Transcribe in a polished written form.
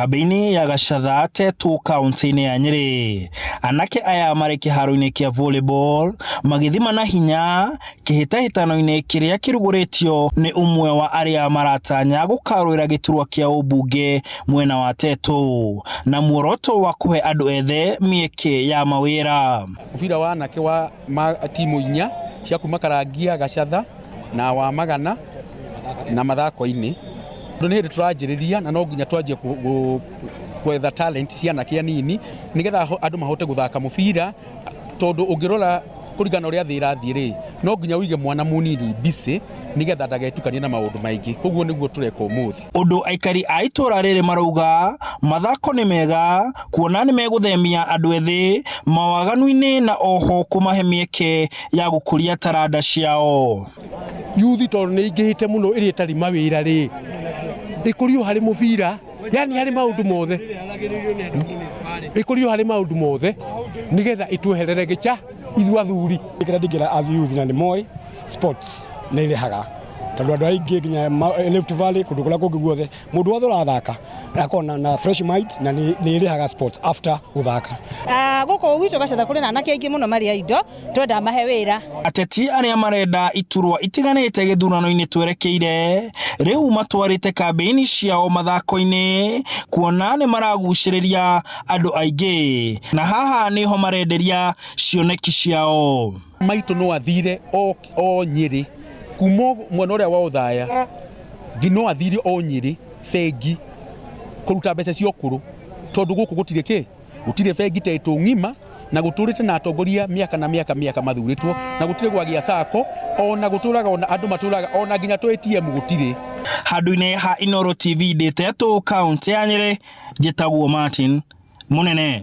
Kambĩ-inĩ ya Gacatha Tetu kaunti-inĩ ya Nyĩrĩ. Anake aya marĩ kĩharo-inĩ kĩa volleyball magĩthima na hinya kĩhĩtahĩtano-inĩ kĩrĩa kĩrugũrĩtio nĩ ũmwe wa arĩa maratanya gũkarũĩra gĩturwa kĩa ũmbunge mwena wa Tetu na muoroto wa kũhe andũ ethĩ mĩeke ya mawĩra. Mũbira wa anake wa timu inya cia kuma Karangia, Gacatha na wa Magana na mathako-inĩ. Tondũ nĩ hĩndĩ tũranjĩrĩria na no nginya twanjie gwetha talent cia anake anini nĩgetha andũ mahote gũthaka mũbira tondũ ũngĩrora kũringana na ũrĩa thĩ ĩrathiĩ rĩ, no nginya ũige mwana mũnini busy nĩgetha ndagetukanie na maũndũ maingĩ. Koguo nĩguo tũreka ũmũthĩ. Ũndũ aikari a itũra rĩrĩ marauga mathako nĩ mega kuona nĩ megũthemia andũ ethĩ mawaganu-inĩ na oho kũmahe mĩeke ya gũkũria taranda ciao. Yuthi tondũ nĩ ingĩhĩte mũno ĩrĩa ĩtarĩ mawĩra rĩ, ĩkũrio harĩ mũbira, yani harĩ maũndũ mothe, ĩkũrio harĩ maũndũ mothe nĩgetha ĩtweherere gĩcha ithuĩ athuri. Kĩrĩa ndingĩra youth na nĩ moĩ sports nĩ ĩrĩhaga tondũ andũ aingĩ nginya Rift Valley kũndũ kũrĩa kũngĩ guothe mũndũ wothe ũrathaka akoragwo na fresh mind na nĩ ĩrĩhaga sports after gũthaka. Gũkũ gwitũ Gacatha kũrĩ na anake aingĩ mũno marĩ a indo, twenda mahe wĩra. Ateti arĩa marenda iturwa itiganĩte gĩthurano-inĩ twerekeire rĩu matwarĩte kambĩini ciao mathako-inĩ kuona nĩ maragucĩrĩria andũ aingĩ na haha nĩho marenderia cioneki ciao. Maitũ no athire o, o Nyĩrĩ kuma mwena ũrĩa wa Othaya ngi no athire o Nyĩrĩ bengi kũruta mbeca cia ũkũrũ tondũ gũkũ gũtirĩ kĩ gũtirĩ bengi ta ĩtũ ng'ima na gũtũrĩte na atongoria mĩaka na mĩaka mĩaka mathurĩtwo na gũtirĩ gwagĩa sacco ona gũtũraga ona andũ matũraga ona nginya tũ ATM gũtirĩ. Handũ-inĩ ha Inooro TV ndĩ Tetu kaũntĩ ya Nyĩrĩ, njĩtagwo Martin Mũnene.